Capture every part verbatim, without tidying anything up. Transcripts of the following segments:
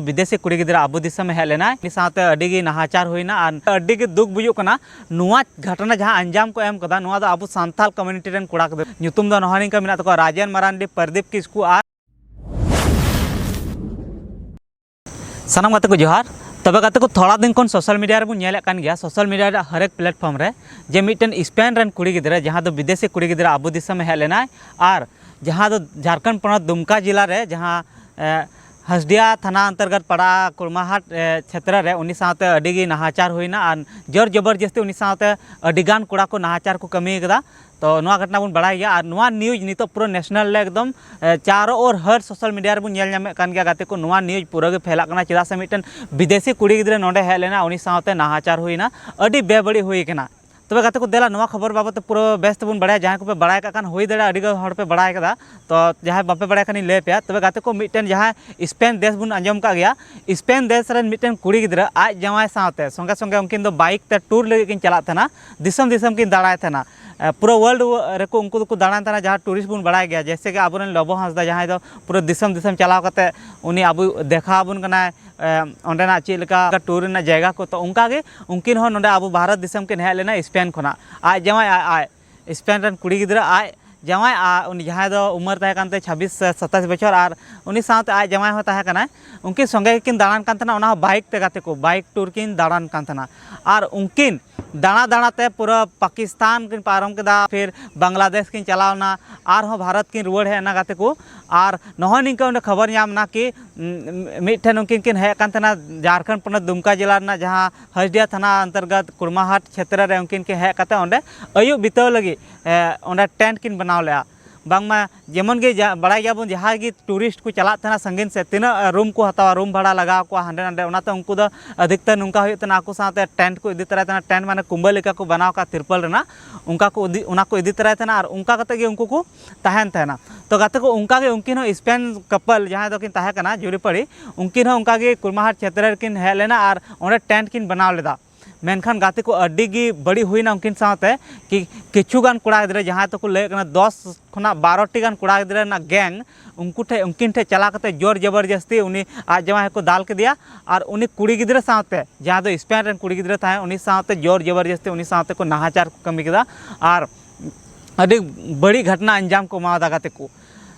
ᱵᱤᱫᱮᱥᱤ ᱠᱩᱲᱤ ᱜᱤᱫᱽᱨᱟᱹ ᱟᱵᱚ ᱫᱤᱥᱚᱢᱮ ᱦᱮᱡ ᱞᱮᱱᱟᱭ, ᱩᱱᱤ ᱥᱟᱶᱛᱮ ᱟᱹᱰᱤ ᱜᱮ ᱱᱟᱦᱟᱪᱟᱨ ᱦᱩᱭᱱᱟ ᱟᱨ ᱟᱹᱰᱤ ᱜᱮ ᱫᱩᱠ ᱵᱩᱡᱩᱜ ᱠᱟᱱᱟ᱾ ᱱᱚᱣᱟ ᱜᱷᱚᱴᱚᱱᱟ ᱡᱟᱦᱟᱸ ᱟᱧᱡᱟᱢ ᱠᱚ ᱮᱢ ᱠᱟᱫᱟ, ᱱᱚᱣᱟ ᱫᱚ ᱟᱵᱚ ᱥᱟᱱᱛᱟᱞ ᱠᱚᱢᱤᱭᱩᱱᱤᱴᱤ ᱨᱮᱱ ᱠᱚᱲᱟ ᱠᱚᱫᱚ, ᱧᱩᱛᱩᱢ ᱫᱚ ᱱᱚᱜᱼᱚ ᱱᱤᱝᱠᱟ ᱢᱮᱱᱟᱜ ᱛᱟᱠᱚᱣᱟ, ᱨᱟᱡᱮᱱ ᱢᱟᱨᱟᱱᱰᱤ, ᱯᱨᱚᱫᱤᱯ ᱠᱤᱥᱠᱩ ᱟᱨ ᱥᱟᱱᱟᱢ ᱜᱟᱛᱮ ᱠᱚ ᱡᱚᱦᱟᱨ᱾ ᱛᱚᱵᱮ ᱜᱟᱛᱮ ᱠᱚ, ᱛᱷᱚᱲᱟ ᱫᱤᱱ ᱠᱷᱚᱱ ᱥᱳᱥᱟᱞ ᱢᱤᱰᱤᱭᱟ ᱨᱮᱵᱚᱱ ᱧᱮᱞᱮᱫ ᱠᱟᱱ ᱜᱮᱭᱟ, ᱥᱳᱥᱟᱞ ᱢᱤᱰᱤᱭᱟ ᱨᱮᱭᱟᱜ ᱦᱟᱨ ᱮᱠ ᱯᱞᱮᱴᱯᱷᱚᱨᱢ ᱨᱮ, ᱡᱮ ᱢᱤᱫᱴᱮᱱ ᱥᱯᱮᱱ ᱨᱮᱱ ᱠᱩᱲᱤ ᱜᱤᱫᱽᱨᱟᱹ, ᱡᱟᱦᱟᱸ ᱫᱚ ᱵᱤᱫᱮᱥᱤ ᱠᱩᱲᱤ ᱜᱤᱫᱽᱨᱟᱹ ᱟᱵᱚ ᱫᱤᱥᱚᱢᱮ ᱦᱮᱡ ᱞᱮᱱᱟᱭ ᱟᱨ ᱡᱟᱦᱟᱸ ᱫᱚ ᱡᱷᱟᱲᱠᱷᱚᱸᱰ ᱯᱚᱱᱚᱛ ᱫᱩᱢᱠᱟ ᱡᱮᱞᱟ ᱨᱮ ᱡᱟᱦᱟᱸ, ᱮ, ᱦᱟᱥᱰᱤᱭᱟ ᱛᱷᱟᱱᱟ ᱚᱱᱛᱚᱨᱜᱚᱛ ᱯᱟᱲᱟᱜᱼᱟ ᱠᱩᱲᱢᱟᱦᱟᱴ, ᱮ, ᱪᱷᱮᱛᱨᱚ ᱨᱮ ᱩᱱᱤ ᱥᱟᱶᱛᱮ ᱟᱹᱰᱤ ᱜᱮ ᱱᱟᱦᱟᱪᱟᱨ ᱦᱩᱭᱱᱟ ᱟᱨ ᱡᱳᱨ ᱡᱚᱵᱚᱨᱡᱚᱥᱛᱤ ᱩᱱᱤ ᱥᱟᱶᱛᱮ ᱟᱹᱰᱤ ᱜᱟᱱ ᱠᱚᱲᱟ ᱠᱚ ᱱᱟᱦᱟᱪᱟᱨ ᱠᱚ ᱠᱟᱹᱢᱤ ᱠᱟᱫᱟ᱾ ᱛᱚ ᱱᱚᱣᱟ ᱜᱷᱚᱴᱚᱱᱟ ᱵᱚᱱ ᱵᱟᱲᱟᱭ ᱜᱮᱭᱟ ᱟᱨ ᱱᱚᱣᱟ ᱱᱤᱭᱩᱡᱽ ᱱᱤᱛᱚᱜ ᱯᱩᱨᱟᱹ ᱱᱮᱥᱱᱟᱞ ᱨᱮ ᱮᱠᱫᱚᱢ, ᱮ, ᱪᱟᱨᱚ ᱳᱨ ᱦᱟᱨ ᱥᱳᱥᱟᱞ ᱢᱤᱰᱤᱭᱟ ᱨᱮᱵᱚᱱ ᱧᱮᱞ ᱧᱟᱢᱮᱫ ᱠᱟᱱ ᱜᱮᱭᱟ ᱜᱟᱛᱮ ᱠᱚ, ᱱᱚᱣᱟ ᱱᱤᱭᱩᱡᱽ ᱯᱩᱨᱟᱹ ᱜᱮ ᱯᱷᱮᱞᱟᱜ ᱠᱟᱱᱟ᱾ ᱪᱮᱫᱟᱜ ᱥᱮ ᱢᱤᱫᱴᱮᱱ ᱵᱤᱫᱮᱥᱤ ᱠᱩᱲᱤ ᱜᱤᱫᱽᱨᱟᱹ ᱱᱚᱰᱮ ᱦᱮᱡ ᱞᱮᱱᱟ, ᱩᱱᱤ ᱥᱟᱶᱛᱮ ᱱᱟᱦᱟᱪᱟᱨ ᱦᱩᱭᱱᱟ, ᱟᱹᱰᱤ ᱵᱮᱵᱟᱹᱲᱤᱡ ᱦᱩᱭ ᱠᱟᱱᱟ᱾ ᱛᱚᱵᱮ ᱜᱟᱛᱮ ᱠᱚ, ᱫᱮᱞᱟ ᱱᱚᱣᱟ ᱠᱷᱚᱵᱚᱨ ᱵᱟᱵᱚᱫ ᱛᱮ ᱯᱩᱨᱟᱹ ᱵᱮᱥ ᱛᱮᱵᱚᱱ ᱵᱟᱲᱟᱭᱟ᱾ ᱡᱟᱦᱟᱸᱭ ᱠᱚᱯᱮ ᱵᱟᱲᱟᱭ ᱠᱟᱜ ᱠᱷᱟᱱ, ᱦᱩᱭ ᱫᱟᱲᱮᱭᱟᱜᱼᱟ ᱟᱹᱰᱤ ᱜᱟᱱ ᱦᱚᱲ ᱯᱮ ᱵᱟᱲᱟᱭ ᱠᱟᱫᱟ, ᱛᱚ ᱡᱟᱦᱟᱸᱭ ᱵᱟᱯᱮ ᱵᱟᱲᱟᱭ ᱠᱷᱟᱱᱤᱧ ᱞᱟᱹᱭ ᱟᱯᱮᱭᱟ᱾ ᱛᱚᱵᱮ ᱜᱟᱛᱮ ᱠᱚ, ᱢᱤᱫᱴᱮᱱ ᱡᱟᱦᱟᱸ ᱥᱯᱮᱱ ᱫᱮᱥ ᱵᱚᱱ ᱟᱸᱡᱚᱢ ᱠᱟᱜ ᱜᱮᱭᱟ, ᱥᱯᱮᱱ ᱫᱮᱥ ᱨᱮᱱ ᱢᱤᱫᱴᱮᱱ ᱠᱩᱲᱤ ᱜᱤᱫᱽᱨᱟᱹ ᱟᱡ ᱡᱟᱶᱟᱭ ᱥᱟᱶᱛᱮ ᱥᱚᱸᱜᱮ ᱥᱚᱸᱜᱮ ᱩᱱᱠᱤᱱ ᱫᱚ ᱵᱟᱭᱤᱠ ᱛᱮ ᱴᱩᱨ ᱞᱟᱹᱜᱤᱫ ᱠᱤᱱ ᱪᱟᱞᱟᱜ ᱛᱟᱦᱮᱱᱟ, ᱫᱤᱥᱚᱢ ᱫᱤᱥᱚᱢ ᱠᱤᱱ ᱫᱟᱬᱟᱭ ᱛᱟᱦᱮᱱᱟ᱾ ᱮ, ᱯᱩᱨᱟᱹ ᱣᱟᱨᱞᱰ ᱨᱮᱠᱚ ᱩᱱᱠᱩ ᱫᱚᱠᱚ ᱫᱟᱬᱟᱱ ᱛᱟᱦᱮᱱᱟ, ᱡᱟᱦᱟᱸ ᱴᱩᱨᱤᱥᱴ ᱵᱚᱱ ᱵᱟᱲᱟᱭ ᱜᱮᱭᱟ, ᱡᱮᱭᱥᱮ ᱠᱤ ᱟᱵᱚᱨᱮᱱ ᱞᱚᱵᱚ ᱦᱟᱸᱥᱫᱟ, ᱡᱟᱦᱟᱸᱭ ᱫᱚ ᱯᱩᱨᱟᱹ ᱫᱤᱥᱚᱢ ᱫᱤᱥᱚᱢ ᱪᱟᱞᱟᱣ ᱠᱟᱛᱮ ᱩᱱᱤ ᱟᱵᱚ ᱫᱮᱠᱷᱟᱣ ᱟᱵᱚᱱ ᱠᱟᱱᱟᱭ, ᱮ, ᱚᱸᱰᱮᱱᱟᱜ ᱪᱮᱫ ᱞᱮᱠᱟ ᱴᱩᱨ ᱨᱮᱱᱟᱜ ᱡᱟᱭᱜᱟ ᱠᱚ᱾ ᱛᱚ ᱚᱱᱠᱟ ᱜᱮ ᱩᱱᱠᱤᱱ ᱦᱚᱸ ᱱᱚᱰᱮ ᱟᱵᱚ ᱵᱷᱟᱨᱚᱛ ᱫᱤᱥᱚᱢ ᱠᱤᱱ ᱦᱮᱡ ᱞᱮᱱᱟ ᱥᱯᱮᱱ ᱠᱷᱚᱱᱟᱜ᱾ ᱟᱡ ᱡᱟᱶᱟᱭ, ᱟᱡ, ᱟᱡ ᱥᱯᱮᱱ ᱨᱮᱱ ᱠᱩᱲᱤ ᱜᱤᱫᱽᱨᱟᱹ ᱟᱡ ᱡᱟᱶᱟᱭ, ᱟᱨ ᱩᱱᱤ ᱡᱟᱦᱟᱸᱭ ᱫᱚ ᱩᱢᱮᱨ ᱛᱟᱦᱮᱸ ᱠᱟᱱ ᱛᱟᱭᱟ ᱪᱷᱟᱵᱵᱤᱥ ᱥᱮ ᱥᱟᱛᱟᱥ ᱵᱚᱪᱷᱚᱨ, ᱟᱨ ᱩᱱᱤ ᱥᱟᱶᱛᱮ ᱟᱡ ᱡᱟᱶᱟᱭ ᱦᱚᱸ ᱛᱟᱦᱮᱸ ᱠᱟᱱᱟᱭ᱾ ᱩᱱᱠᱤᱱ ᱥᱚᱸᱜᱮ ᱜᱮᱠᱤᱱ ᱫᱟᱬᱟᱱ ᱠᱟᱱ ᱛᱟᱦᱮᱱᱟ, ᱚᱱᱟ ᱦᱚᱸ ᱵᱟᱭᱤᱠ ᱛᱮ ᱜᱟᱛᱮ ᱠᱚ, ᱵᱟᱭᱤᱠ ᱴᱩᱨ ᱠᱤᱱ ᱫᱟᱬᱟᱱ ᱠᱟᱱ ᱛᱟᱦᱮᱱᱟ᱾ ᱟᱨ ᱩᱱᱠᱤᱱ ᱫᱟᱬᱟ ᱫᱟᱬᱟ ᱛᱮ ᱯᱩᱨᱟᱹ ᱯᱟᱠᱤᱥᱛᱟᱱ ᱠᱤᱱ ᱯᱟᱨᱚᱢ ᱠᱮᱫᱟ, ᱯᱷᱤᱨ ᱵᱟᱝᱞᱟᱫᱮᱥ ᱠᱤᱱ ᱪᱟᱞᱟᱣ ᱮᱱᱟ, ᱟᱨᱦᱚᱸ ᱵᱷᱟᱨᱚᱛ ᱠᱤᱱ ᱨᱩᱣᱟᱹᱲ ᱦᱮᱡ ᱮᱱᱟ ᱜᱟᱛᱮ ᱠᱚ᱾ ᱟᱨ ᱱᱚᱜᱼᱚᱭ ᱱᱤᱝᱠᱟᱹ ᱚᱸᱰᱮ ᱠᱷᱚᱵᱚᱨ ᱧᱟᱢ ᱮᱱᱟ ᱠᱤ, ᱩᱸ, ᱢᱤᱫᱴᱷᱮᱱ ᱩᱱᱠᱤᱱ ᱠᱤᱱ ᱦᱮᱡ ᱠᱟᱱ ᱛᱟᱦᱮᱱᱟ ᱡᱷᱟᱲᱠᱷᱚᱸᱰ ᱯᱚᱱᱚᱛ ᱫᱩᱢᱠᱟ ᱡᱮᱞᱟ ᱨᱮᱱᱟᱜ ᱡᱟᱦᱟᱸ ᱦᱟᱥᱰᱤᱭᱟ ᱛᱷᱟᱱᱟ ᱚᱱᱛᱚᱨᱜᱚᱛ ᱠᱩᱲᱢᱟᱦᱟᱴ ᱪᱷᱮᱛᱨᱚ ᱨᱮ ᱩᱱᱠᱤᱱ ᱠᱤᱱ ᱦᱮᱡ ᱠᱟᱛᱮ ᱚᱸᱰᱮ ᱟᱹᱭᱩᱵ ᱵᱤᱛᱟᱹᱣ ᱞᱟᱹᱜᱤᱫ, ᱮ, ᱚᱸᱰᱮ ᱴᱮᱱᱴ ᱠᱤᱱ ᱵᱮᱱᱟᱣ ᱞᱮᱫᱼᱟ᱾ ᱵᱟᱝᱢᱟ ᱡᱮᱢᱚᱱ ᱜᱮ ᱡᱟ-, ᱵᱟᱲᱟᱭ ᱜᱮᱭᱟᱵᱚᱱ, ᱡᱟᱦᱟᱸᱭ ᱜᱮ ᱴᱩᱨᱤᱥᱴ ᱠᱚ ᱪᱟᱞᱟᱜ ᱛᱟᱦᱮᱱᱟ ᱥᱟᱺᱜᱤᱧ ᱥᱮᱫ, ᱛᱤᱱᱟᱹᱜ, ᱮ, ᱨᱩᱢ ᱠᱚ ᱦᱟᱛᱟᱣᱟ, ᱨᱩᱢ ᱵᱷᱟᱲᱟ ᱞᱟᱜᱟᱣ ᱠᱚᱣᱟ ᱦᱟᱸᱰᱮ ᱱᱟᱰᱮ᱾ ᱚᱱᱟᱛᱮ ᱩᱱᱠᱩ ᱫᱚ ᱟᱫᱷᱤᱠᱛᱟᱨ ᱱᱚᱝᱠᱟ ᱦᱩᱭᱩᱜ ᱛᱟᱦᱮᱱᱟ, ᱟᱠᱚ ᱥᱟᱶᱛᱮ ᱴᱮᱱᱴ ᱠᱚ ᱤᱫᱤ ᱛᱚᱨᱟᱭ ᱛᱟᱦᱮᱱᱟ, ᱴᱮᱱᱴ ᱢᱟᱱᱮ ᱠᱩᱢᱵᱟᱹ ᱞᱮᱠᱟ ᱠᱚ ᱵᱮᱱᱟᱣ ᱠᱟᱜᱼᱟ ᱛᱤᱨᱯᱚᱞ ᱨᱮᱱᱟᱜ, ᱚᱱᱠᱟ ᱠᱚ ᱤᱫᱤ, ᱚᱱᱟ ᱠᱚ ᱤᱫᱤ ᱛᱚᱨᱟᱭ ᱛᱟᱦᱮᱱᱟ ᱟᱨ ᱚᱱᱠᱟ ᱠᱟᱛᱮ ᱜᱮ ᱩᱱᱠᱩ ᱠᱚ ᱛᱟᱦᱮᱱ ᱛᱟᱦᱮᱱᱟ᱾ ᱛᱚ ᱜᱟᱛᱮ ᱠᱚ, ᱚᱱᱠᱟ ᱜᱮ ᱩᱱᱠᱤᱱ ᱦᱚᱸ ᱥᱯᱮᱱ ᱠᱟᱯᱚᱞ ᱡᱟᱦᱟᱸᱭ ᱫᱚᱠᱤᱱ ᱛᱟᱦᱮᱸ ᱠᱟᱱᱟ ᱡᱩᱨᱤᱯᱟᱹᱲᱤ, ᱩᱱᱠᱤᱱ ᱦᱚᱸ ᱚᱱᱠᱟ ᱜᱮ ᱠᱩᱲᱢᱟᱦᱟᱴ ᱪᱷᱮᱛᱨᱚ ᱨᱮᱠᱤᱱ ᱦᱮᱡ ᱞᱮᱱᱟ ᱟᱨ ᱚᱸᱰᱮ ᱴᱮᱱᱴ ᱠᱤᱱ ᱵᱮᱱᱟᱣ ᱞᱮᱫᱟ᱾ ᱢᱮᱱᱠᱷᱟᱱ ᱜᱟᱛᱮ ᱠᱚ, ᱟᱹᱰᱤ ᱜᱮ ᱵᱟᱹᱲᱤᱡ ᱦᱩᱭᱱᱟ ᱩᱱᱠᱤᱱ ᱥᱟᱶᱛᱮ᱾ ᱠᱤ ᱠᱤᱪᱷᱩ ᱜᱟᱱ ᱠᱚᱲᱟ ᱜᱤᱫᱽᱨᱟᱹ, ᱡᱟᱦᱟᱸᱭ ᱫᱚᱠᱚ ᱞᱟᱹᱭᱮᱫ ᱠᱟᱱᱟ ᱫᱚᱥ ᱠᱷᱚᱱᱟᱜ ᱵᱟᱨᱚ ᱴᱤ ᱜᱟᱱ ᱠᱚᱲᱟ ᱜᱤᱫᱽᱨᱟᱹ ᱨᱮᱱᱟᱜ ᱜᱮᱝ, ᱩᱱᱠᱩ ᱴᱷᱮᱱ, ᱩᱱᱠᱤᱱ ᱴᱷᱮᱱ ᱪᱟᱞᱟᱣ ᱠᱟᱛᱮ ᱡᱳᱨ ᱡᱚᱵᱚᱨᱡᱚᱥᱛᱤ ᱩᱱᱤ ᱟᱡ ᱡᱟᱶᱟᱭ ᱦᱚᱸᱠᱚ ᱫᱟᱞ ᱠᱮᱫᱮᱭᱟ᱾ ᱟᱨ ᱩᱱᱤ ᱠᱩᱲᱤ ᱜᱤᱫᱽᱨᱟᱹ ᱥᱟᱶᱛᱮ, ᱡᱟᱦᱟᱸ ᱫᱚ ᱥᱯᱮᱱ ᱨᱮᱱ ᱠᱩᱲᱤ ᱜᱤᱫᱽᱨᱟᱹ ᱛᱟᱦᱮᱸᱫ, ᱩᱱᱤ ᱥᱟᱶᱛᱮ ᱡᱳᱨ ᱡᱚᱵᱚᱨᱡᱚᱥᱛᱤ ᱩᱱᱤ ᱥᱟᱶᱛᱮ ᱠᱚ ᱱᱟᱦᱟᱪᱟᱨ ᱠᱚ ᱠᱟᱹᱢᱤ ᱠᱮᱫᱟ᱾ ᱟᱨ ᱟᱹᱰᱤ ᱵᱟᱹᱲᱤᱡ ᱜᱷᱚᱴᱚᱱᱟ ᱟᱧᱡᱟᱢ ᱠᱚ ᱮᱢᱟᱣᱟᱫᱟ ᱜᱟᱛᱮ ᱠᱚ᱾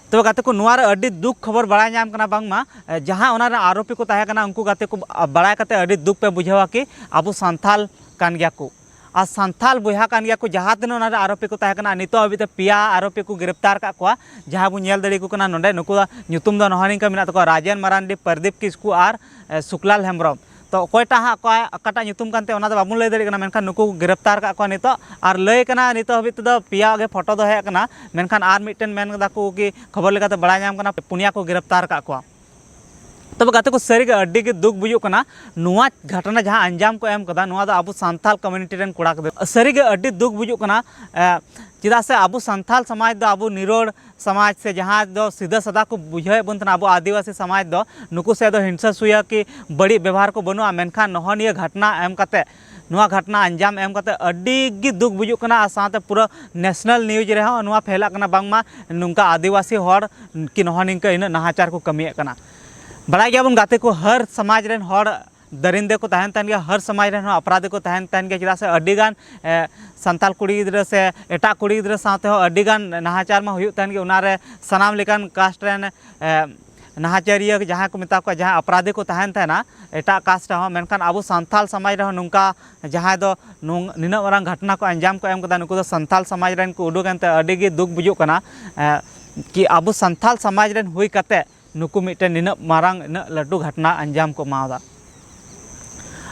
ᱛᱚᱵᱮ ᱜᱟᱛᱮ ᱠᱚ, ᱱᱚᱣᱟ ᱨᱮ ᱟᱹᱰᱤ ᱫᱩᱠ ᱠᱷᱚᱵᱚᱨ ᱵᱟᱲᱟᱭ ᱧᱟᱢ ᱠᱟᱱᱟ, ᱵᱟᱝᱢᱟ ᱮ, ᱡᱟᱦᱟᱸ ᱚᱱᱟ ᱨᱮ ᱟᱨᱳᱯᱤ ᱠᱚ ᱛᱟᱦᱮᱸ ᱠᱟᱱᱟ, ᱩᱱᱠᱩ ᱜᱟᱛᱮ ᱠᱚ ᱵᱟᱲᱟᱭ ᱠᱟᱛᱮ ᱟᱹᱰᱤ ᱫᱩᱠ ᱯᱮ ᱵᱩᱡᱷᱟᱹᱣᱟ ᱠᱤ ᱟᱵᱚ ᱥᱟᱱᱛᱷᱟᱞ ᱠᱟᱱ ᱜᱮᱭᱟ ᱠᱚ᱾ ᱟᱨ ᱥᱟᱱᱛᱷᱟᱞ ᱵᱚᱭᱦᱟ ᱠᱟᱱ ᱜᱮᱭᱟ ᱠᱚ, ᱡᱟᱦᱟᱸ ᱛᱤᱱᱟᱹᱜ ᱚᱱᱟ ᱨᱮ ᱟᱨᱳᱯᱤ ᱠᱚ ᱛᱟᱦᱮᱸ ᱠᱟᱱᱟ, ᱱᱤᱛᱚᱜ ᱦᱟᱹᱵᱤᱡ ᱛᱮ ᱯᱮᱭᱟ ᱟᱨᱳᱯᱤ ᱠᱚ ᱜᱨᱮᱯᱛᱟᱨ ᱠᱟᱜ ᱠᱚᱣᱟ᱾ ᱡᱟᱦᱟᱸ ᱵᱚᱱ ᱧᱮᱞ ᱫᱟᱲᱮ ᱟᱠᱚ ᱠᱟᱱᱟ ᱱᱚᱰᱮ, ᱱᱩᱠᱩ ᱫᱚ ᱧᱩᱛᱩᱢ ᱫᱚ ᱱᱚᱣᱟ ᱱᱤᱝᱠᱟ ᱢᱮᱱᱟᱜ ᱛᱟᱠᱚᱣᱟ, ᱨᱟᱡᱮᱱ ᱢᱟᱨᱟᱱᱰᱤ, ᱯᱨᱚᱫᱤᱯ ᱠᱤᱥᱠᱩ ᱟᱨ ᱮ, ᱥᱩᱠᱞᱟᱞ ᱦᱮᱢᱵᱨᱚᱢ᱾ ᱛᱚ ᱚᱠᱚᱭᱴᱟᱜ ᱦᱟᱸᱜ ᱚᱠᱚᱭ, ᱚᱠᱟᱴᱟᱜ ᱧᱩᱛᱩᱢ ᱠᱟᱱᱛᱮ, ᱚᱱᱟ ᱫᱚ ᱵᱟᱵᱚᱱ ᱞᱟᱹᱭ ᱫᱟᱲᱮᱭᱟᱜ ᱠᱟᱱᱟ, ᱢᱮᱱᱠᱷᱟᱱ ᱱᱩᱠᱩ ᱠᱚ ᱜᱨᱮᱯᱛᱟᱨ ᱠᱟᱜ ᱠᱚᱣᱟ ᱱᱤᱛᱚᱜ᱾ ᱟᱨ ᱞᱟᱹᱭ ᱠᱟᱱᱟ ᱱᱤᱛᱚᱜ ᱦᱟᱹᱵᱤᱡ ᱛᱮᱫᱚ ᱯᱮᱭᱟ ᱜᱮ ᱯᱷᱳᱴᱳ ᱫᱚ ᱦᱮᱡ ᱟᱠᱟᱱᱟ, ᱢᱮᱱᱠᱷᱟᱱ ᱟᱨ ᱢᱤᱫᱴᱮᱱ ᱢᱮᱱ ᱠᱟᱫᱟ ᱠᱚ ᱠᱤ ᱠᱷᱚᱵᱚᱨ ᱞᱮᱠᱟᱛᱮ ᱵᱟᱲᱟᱭ ᱧᱟᱢ ᱠᱟᱱᱟ ᱯᱩᱱᱭᱟ ᱠᱚ ᱜᱨᱮᱯᱛᱟᱨ ᱠᱟᱜ ᱠᱚᱣᱟ᱾ ᱛᱚᱵᱮ ᱜᱟᱛᱮ ᱠᱚ, ᱥᱟᱹᱨᱤᱜᱮ ᱟᱹᱰᱤ ᱜᱮ ᱫᱩᱠ ᱵᱩᱡᱩᱜ ᱠᱟᱱᱟ᱾ ᱱᱚᱣᱟ ᱜᱷᱚᱴᱚᱱᱟ ᱡᱟᱦᱟᱸ ᱟᱧᱡᱟᱢ ᱠᱚ ᱮᱢ ᱠᱟᱫᱟ, ᱱᱚᱣᱟ ᱫᱚ ᱟᱵᱚ ᱥᱟᱱᱛᱟᱞ ᱠᱚᱢᱤᱭᱩᱱᱤᱴᱤ ᱨᱮᱱ ᱠᱚᱲᱟ ᱠᱚᱫᱚ ᱥᱟᱹᱨᱤᱜᱮ ᱟᱹᱰᱤ ᱫᱩᱠ ᱵᱩᱡᱩᱜ ᱠᱟᱱᱟ᱾ ᱮ, ᱪᱮᱫᱟᱜ ᱥᱮ ᱟᱵᱚ ᱥᱟᱱᱛᱟᱞ ᱥᱚᱢᱟᱡᱽ ᱫᱚ ᱟᱵᱚ ᱱᱤᱨᱚᱲ ᱥᱚᱢᱟᱡᱽ ᱥᱮ ᱡᱟᱦᱟᱸ ᱫᱚ ᱥᱤᱫᱷᱟᱹ ᱥᱟᱫᱟ ᱠᱚ ᱵᱩᱡᱷᱟᱹᱣᱮᱫ ᱵᱚᱱ ᱛᱟᱦᱮᱱᱟ, ᱟᱵᱚ ᱟᱹᱫᱤᱵᱟᱹᱥᱤ ᱥᱚᱢᱟᱡᱽ ᱫᱚ, ᱱᱩᱠᱩ ᱥᱮᱫ ᱫᱚ ᱦᱤᱝᱥᱟᱹ ᱥᱩᱭᱟᱹ ᱠᱤ ᱵᱟᱹᱲᱤᱡ ᱵᱮᱵᱚᱦᱟᱨ ᱠᱚ ᱵᱟᱹᱱᱩᱜᱼᱟ᱾ ᱢᱮᱱᱠᱷᱟᱱ ᱱᱚᱜᱼᱚ ᱱᱤᱭᱟᱹ ᱜᱷᱚᱴᱚᱱᱟ ᱮᱢ ᱠᱟᱛᱮ, ᱱᱚᱣᱟ ᱜᱷᱚᱴᱚᱱᱟ ᱟᱧᱡᱟᱢ ᱮᱢ ᱠᱟᱛᱮ ᱟᱹᱰᱤ ᱜᱮ ᱫᱩᱠ ᱵᱩᱡᱩᱜ ᱠᱟᱱᱟ᱾ ᱟᱨ ᱥᱟᱶᱛᱮ ᱯᱩᱨᱟᱹ ᱱᱮᱥᱱᱟᱞ ᱱᱤᱭᱩᱡᱽ ᱨᱮᱦᱚᱸ ᱱᱚᱣᱟ ᱯᱷᱮᱞᱟᱜ ᱠᱟᱱᱟ, ᱵᱟᱝᱢᱟ ᱱᱚᱝᱠᱟ ᱟᱹᱫᱤᱵᱟᱹᱥᱤ ᱦᱚᱲ ᱠᱤ ᱱᱚᱜᱼᱚ ᱱᱤᱝᱠᱟ ᱤᱱᱟᱹᱜ ᱱᱟᱦᱟᱪᱟᱨ ᱠᱚ ᱠᱟᱹᱢᱤᱭᱮᱫ ᱠᱟᱱᱟ᱾ ᱵᱟᱲᱟᱭ ᱜᱮᱭᱟᱵᱚᱱ ᱜᱟᱛᱮ ᱠᱚ, ᱦᱟᱨ ᱥᱚᱢᱟᱡᱽ ᱨᱮᱱ ᱦᱚᱲ ᱫᱟᱹᱨᱤᱱᱫᱟ ᱠᱚ ᱛᱟᱦᱮᱱ ᱛᱟᱦᱮᱱ ᱜᱮᱭᱟ, ᱦᱟᱨ ᱥᱚᱢᱟᱡᱽ ᱨᱮᱱ ᱦᱚᱸ ᱟᱯᱨᱟᱫᱷᱤ ᱠᱚ ᱛᱟᱦᱮᱱ ᱛᱟᱦᱮᱱ ᱜᱮᱭᱟ᱾ ᱪᱮᱫᱟᱜ ᱥᱮ ᱟᱹᱰᱤᱜᱟᱱ, ᱮ, ᱥᱟᱱᱛᱟᱞ ᱠᱩᱲᱤ ᱜᱤᱫᱽᱨᱟᱹ ᱥᱮ ᱮᱴᱟᱜ ᱠᱩᱲᱤ ᱜᱤᱫᱽᱨᱟᱹ ᱥᱟᱶ ᱛᱮᱦᱚᱸ ᱟᱹᱰᱤᱜᱟᱱ ᱱᱟᱦᱟᱪᱟᱨ ᱢᱟ ᱦᱩᱭᱩᱜ ᱛᱟᱦᱮᱱ ᱜᱮ᱾ ᱚᱱᱟᱨᱮ ᱥᱟᱱᱟᱢ ᱞᱮᱠᱟᱱ ᱠᱟᱥᱴ ᱨᱮᱱ, ᱮ, ᱱᱟᱦᱟᱪᱟᱨᱤᱭᱟᱹ ᱡᱟᱦᱟᱸᱭ ᱠᱚ ᱢᱮᱛᱟ ᱠᱚᱣᱟ, ᱡᱟᱦᱟᱸᱭ ᱟᱯᱨᱟᱫᱷᱤ ᱠᱚ ᱛᱟᱦᱮᱱ ᱛᱟᱦᱮᱱᱟ ᱮᱴᱟᱜ ᱠᱟᱥᱴ ᱨᱮᱦᱚᱸ, ᱢᱮᱱᱠᱷᱟᱱ ᱟᱵᱚ ᱥᱟᱱᱛᱟᱞ ᱥᱚᱢᱟᱡᱽ ᱨᱮᱦᱚᱸ ᱱᱚᱝᱠᱟ ᱡᱟᱦᱟᱸᱭ ᱫᱚ ᱱᱩᱝ-, ᱱᱤᱱᱟᱹᱜ ᱢᱟᱨᱟᱝ ᱜᱷᱚᱴᱚᱱᱟ ᱠᱚ ᱟᱧᱡᱟᱢ ᱠᱚ ᱮᱢ ᱠᱮᱫᱟ, ᱱᱩᱠᱩ ᱫᱚ ᱥᱟᱱᱛᱟᱞ ᱥᱚᱢᱟᱡᱽ ᱨᱮᱱ ᱠᱚ ᱩᱰᱩᱠ ᱮᱱᱛᱮ ᱟᱹᱰᱤ ᱜᱮ ᱫᱩᱠ ᱵᱩᱡᱩᱜ ᱠᱟᱱᱟ, ᱮ, ᱠᱤ ᱟᱵᱚ ᱥᱟᱱᱛᱟᱞ ᱥᱚᱢᱟᱡᱽ ᱨᱮᱱ ᱦᱩᱭ ᱠᱟᱛᱮ ᱱᱩᱠᱩ ᱢᱤᱫᱴᱮᱱ ᱱᱤᱱᱟᱹᱜ ᱢᱟᱨᱟᱝ, ᱤᱱᱟᱹᱜ ᱞᱟᱹᱴᱩ ᱜᱷᱚᱴᱚᱱᱟ ᱟᱧᱡᱟᱢ ᱠᱚ ᱮᱢᱟᱣᱫᱟ᱾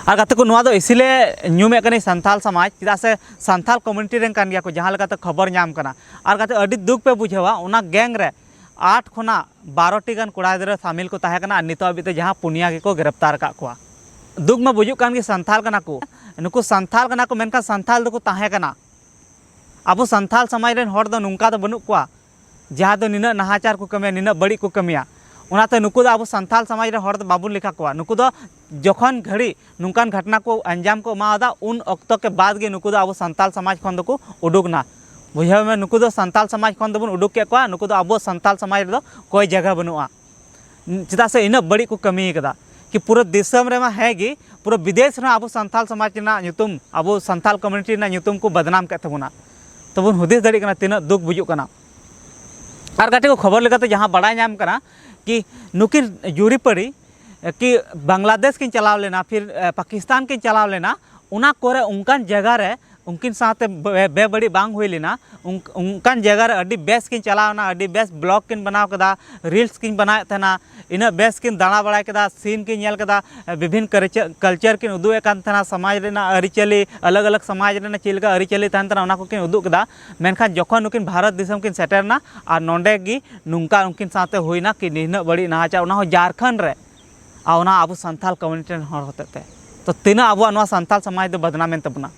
ᱟᱨ ᱜᱟᱛᱮ ᱠᱚ, ᱱᱚᱣᱟ ᱫᱚ ᱤᱥᱤᱞᱮ ᱧᱩᱢᱮᱫ ᱠᱟᱹᱱᱟᱹᱧ ᱥᱟᱱᱛᱟᱞ ᱥᱚᱢᱟᱡᱽ, ᱪᱮᱫᱟᱜ ᱥᱮ ᱥᱟᱱᱛᱟᱞ ᱠᱚᱢᱤᱭᱩᱱᱤᱴᱤ ᱨᱮᱱ ᱠᱟᱱ ᱜᱮᱭᱟ ᱠᱚ, ᱡᱟᱦᱟᱸ ᱞᱮᱠᱟᱛᱮ ᱠᱷᱚᱵᱚᱨ ᱧᱟᱢ ᱠᱟᱱᱟ᱾ ᱟᱨ ᱜᱟᱛᱮ, ᱟᱹᱰᱤ ᱫᱩᱠ ᱯᱮ ᱵᱩᱡᱷᱟᱹᱣᱟ, ᱚᱱᱟ ᱜᱮᱝ ᱨᱮ ᱟᱴ ᱠᱷᱚᱱᱟᱜ ᱵᱟᱨᱚ ᱴᱤ ᱜᱟᱱ ᱠᱚᱲᱟ ᱜᱤᱫᱽᱨᱟᱹ ᱥᱟᱢᱤᱞ ᱠᱚ ᱛᱟᱦᱮᱸ ᱠᱟᱱᱟ, ᱟᱨ ᱱᱤᱛᱚᱜ ᱦᱟᱹᱵᱤᱡ ᱛᱮ ᱡᱟᱦᱟᱸ ᱯᱩᱱᱭᱟ ᱜᱮᱠᱚ ᱜᱨᱮᱯᱛᱟᱨ ᱟᱠᱟᱫ ᱠᱚᱣᱟ᱾ ᱫᱩᱠ ᱢᱟ ᱵᱩᱡᱩᱜ ᱠᱟᱱ ᱜᱮ, ᱥᱟᱱᱛᱟᱞ ᱠᱟᱱᱟ ᱠᱚ, ᱱᱩᱠᱩ ᱥᱟᱱᱛᱟᱞ ᱠᱟᱱᱟ ᱠᱚ, ᱢᱮᱱᱠᱷᱟᱱ ᱥᱟᱱᱛᱟᱞ ᱫᱚᱠᱚ ᱛᱟᱦᱮᱸ ᱠᱟᱱᱟ᱾ ᱟᱵᱚ ᱥᱟᱱᱛᱟᱞ ᱥᱚᱢᱟᱡᱽ ᱨᱮᱱ ᱦᱚᱲ ᱫᱚ ᱱᱚᱝᱠᱟ ᱫᱚ ᱵᱟᱹᱱᱩᱜ ᱠᱚᱣᱟ, ᱡᱟᱦᱟᱸ ᱫᱚ ᱱᱤᱱᱟᱹᱜ ᱱᱟᱦᱟᱪᱟᱨ ᱠᱚ ᱠᱟᱹᱢᱤᱭᱟ, ᱱᱤᱱᱟᱹᱜ ᱵᱟᱹᱲᱤᱡ ᱠᱚ ᱠᱟᱹᱢᱤᱭᱟ᱾ ᱚᱱᱟᱛᱮ ᱱᱩᱠᱩ ᱫᱚ ᱟᱵᱚ ᱥᱟᱱᱛᱟᱞ ᱥᱚᱢᱟᱡᱽ ᱨᱮ ᱦᱚᱲ ᱫᱚ ᱵᱟᱵᱚᱱ ᱞᱮᱠᱷᱟ ᱠᱚᱣᱟ᱾ ᱱᱩᱠᱩ ᱫᱚ ᱡᱚᱠᱷᱚᱱ ᱜᱷᱟᱹᱲᱤ ᱱᱚᱝᱠᱟᱱ ᱜᱷᱚᱴᱱᱟ ᱠᱚ ᱟᱧᱡᱟᱢ ᱠᱚ ᱮᱢᱟᱣᱟᱫᱟ, ᱩᱱ ᱚᱠᱛᱚ ᱠᱮ ᱵᱟᱫᱽ ᱜᱮ ᱱᱩᱠᱩ ᱫᱚ ᱟᱵᱚ ᱥᱟᱱᱛᱟᱞ ᱥᱚᱢᱟᱡᱽ ᱠᱷᱚᱱ ᱫᱚᱠᱚ ᱩᱰᱩᱠ ᱮᱱᱟ᱾ ᱵᱩᱡᱷᱟᱹᱣ ᱢᱮ, ᱱᱩᱠᱩ ᱫᱚ ᱥᱟᱱᱛᱟᱞ ᱥᱚᱢᱟᱡᱽ ᱠᱷᱚᱱ ᱫᱚᱵᱚᱱ ᱩᱰᱩᱠ ᱠᱮᱫ ᱠᱚᱣᱟ᱾ ᱱᱩᱠᱩ ᱫᱚ ᱟᱵᱚ ᱥᱟᱱᱛᱟᱞ ᱥᱚᱢᱟᱡᱽ ᱨᱮᱫᱚ ᱠᱚᱭ ᱡᱟᱭᱜᱟ ᱵᱟᱹᱱᱩᱜᱼᱟ᱾ ᱪᱮᱫᱟᱜ ᱥᱮ ᱤᱱᱟᱹᱜ ᱵᱟᱹᱲᱤᱡ ᱠᱚ ᱠᱟᱹᱢᱤ ᱠᱟᱫᱟ ᱠᱤ ᱯᱩᱨᱟᱹ ᱫᱤᱥᱚᱢ ᱨᱮᱢᱟ ᱦᱮᱸ ᱜᱮ, ᱯᱩᱨᱟᱹ ᱵᱤᱫᱮᱥ ᱨᱮᱦᱚᱸ ᱟᱵᱚ ᱥᱟᱱᱛᱟᱞ ᱥᱚᱢᱟᱡᱽ ᱨᱮᱱᱟᱜ ᱧᱩᱛᱩᱢ, ᱟᱵᱚ ᱥᱟᱱᱛᱟᱞ ᱠᱚᱢᱤᱭᱩᱱᱤᱴᱤ ᱨᱮᱱᱟᱜ ᱧᱩᱛᱩᱢ ᱠᱚ ᱵᱟᱫᱱᱟᱢ ᱠᱮᱫ ᱛᱟᱵᱚᱱᱟ᱾ ᱛᱚᱵᱚᱱ ᱦᱩᱫᱤᱥ ᱫᱟᱲᱮᱭᱟᱜ ᱠᱟᱱᱟ ᱛᱤᱱᱟᱹᱜ ᱫᱩᱠ ᱵᱩᱡᱩᱜ ᱠᱟᱱᱟ᱾ ᱟᱨ ᱜᱟᱛᱮ ᱠᱚ, ᱠᱷᱚᱵᱚᱨ ᱞᱮᱠᱟᱛᱮ ᱡᱟᱦᱟᱸ ᱵᱟᱲᱟᱭ ᱧᱟᱢ ᱠᱟᱱᱟ ᱠᱤ ᱱᱩᱠᱤᱱ ᱡᱩᱨᱤᱯᱟᱹᱨᱤ ᱠᱤ ᱵᱟᱝᱞᱟᱫᱮᱥ ᱠᱤᱱ ᱪᱟᱞᱟᱣ ᱞᱮᱱᱟ, ᱯᱷᱤᱨ ᱮ, ᱯᱟᱠᱤᱥᱛᱟᱱ ᱠᱤᱱ ᱪᱟᱞᱟᱣ ᱞᱮᱱᱟ, ᱚᱱᱟ ᱠᱚᱨᱮ ᱚᱱᱠᱟᱱ ᱡᱟᱭᱜᱟ ᱨᱮ ᱩᱱᱠᱤᱱ ᱥᱟᱶᱛᱮ ᱵᱮ-, ᱵᱮᱵᱟᱹᱲᱤᱡ ᱵᱟᱝ ᱦᱩᱭ ᱞᱮᱱᱟ᱾ ᱩᱱ-, ᱚᱱᱠᱟᱱ ᱡᱟᱭᱜᱟ ᱨᱮ ᱟᱹᱰᱤ ᱵᱮᱥ ᱠᱤᱱ ᱪᱟᱞᱟᱣ ᱮᱱᱟ, ᱟᱹᱰᱤ ᱵᱮᱥ ᱵᱞᱚᱜ ᱠᱤᱱ ᱵᱮᱱᱟᱣ ᱠᱮᱫᱟ, ᱨᱤᱞᱥ ᱠᱤᱱ ᱵᱮᱱᱟᱣᱮᱫ ᱛᱟᱦᱮᱱᱟ, ᱤᱱᱟᱹᱜ ᱵᱮᱥ ᱠᱤᱱ ᱫᱟᱬᱟ ᱵᱟᱲᱟᱭ ᱠᱮᱫᱟ, ᱥᱤᱱ ᱠᱤᱱ ᱧᱮᱞ ᱠᱮᱫᱟ, ᱵᱤᱵᱷᱤᱱ ᱠᱟᱞᱪᱟᱨ, ᱠᱟᱞᱪᱟᱨ ᱠᱤᱱ ᱩᱫᱩᱜ ᱮᱫ ᱠᱟᱱ ᱛᱟᱦᱮᱱᱟ, ᱥᱚᱢᱟᱡᱽ ᱨᱮᱱᱟᱜ ᱟᱹᱨᱤᱪᱟᱹᱞᱤ, ᱟᱞᱟᱜᱽ ᱟᱞᱟᱜᱽ ᱥᱚᱢᱟᱡᱽ ᱨᱮᱱᱟᱜ ᱪᱮᱫ ᱞᱮᱠᱟ ᱟᱹᱨᱤᱪᱟᱹᱞᱤ ᱛᱟᱦᱮᱱ ᱛᱟᱦᱮᱱᱟ, ᱚᱱᱟ ᱠᱚᱠᱤᱱ ᱩᱫᱩᱜ ᱠᱮᱫᱟ᱾ ᱢᱮᱱᱠᱷᱟᱱ ᱡᱚᱠᱷᱚᱱ ᱱᱩᱠᱤᱱ ᱵᱷᱟᱨᱚᱛ ᱫᱤᱥᱚᱢ ᱠᱤᱱ ᱥᱮᱴᱮᱨ ᱮᱱᱟ ᱟᱨ ᱱᱚᱸᱰᱮ ᱜᱮ ᱱᱚᱝᱠᱟ ᱩᱱᱠᱤᱱ ᱥᱟᱶᱛᱮ ᱦᱩᱭᱱᱟ ᱠᱤ ᱱᱤᱱᱟᱹᱜ ᱵᱟᱹᱲᱤᱡ ᱱᱟᱦᱟᱪᱟᱨ, ᱚᱱᱟ ᱦᱚᱸ ᱡᱷᱟᱲᱠᱷᱚᱸᱰ ᱨᱮ, ᱟᱨ ᱚᱱᱟ ᱟᱵᱚ ᱥᱟᱱᱛᱟᱞ ᱠᱚᱢᱤᱭᱩᱱᱤᱴᱤ ᱨᱮᱱ ᱦᱚᱲ ᱦᱚᱛᱮᱡ ᱛᱮ᱾ ᱛᱚ ᱛᱤᱱᱟᱹᱜ ᱟᱵᱚᱣᱟᱜ ᱱᱚᱣᱟ ᱥᱟᱱᱛᱟᱞ ᱥᱚᱢᱟᱡᱽ ᱫᱚ ᱵᱚᱫᱱᱟᱢ ᱮᱱ ᱛᱟᱵᱚᱱᱟ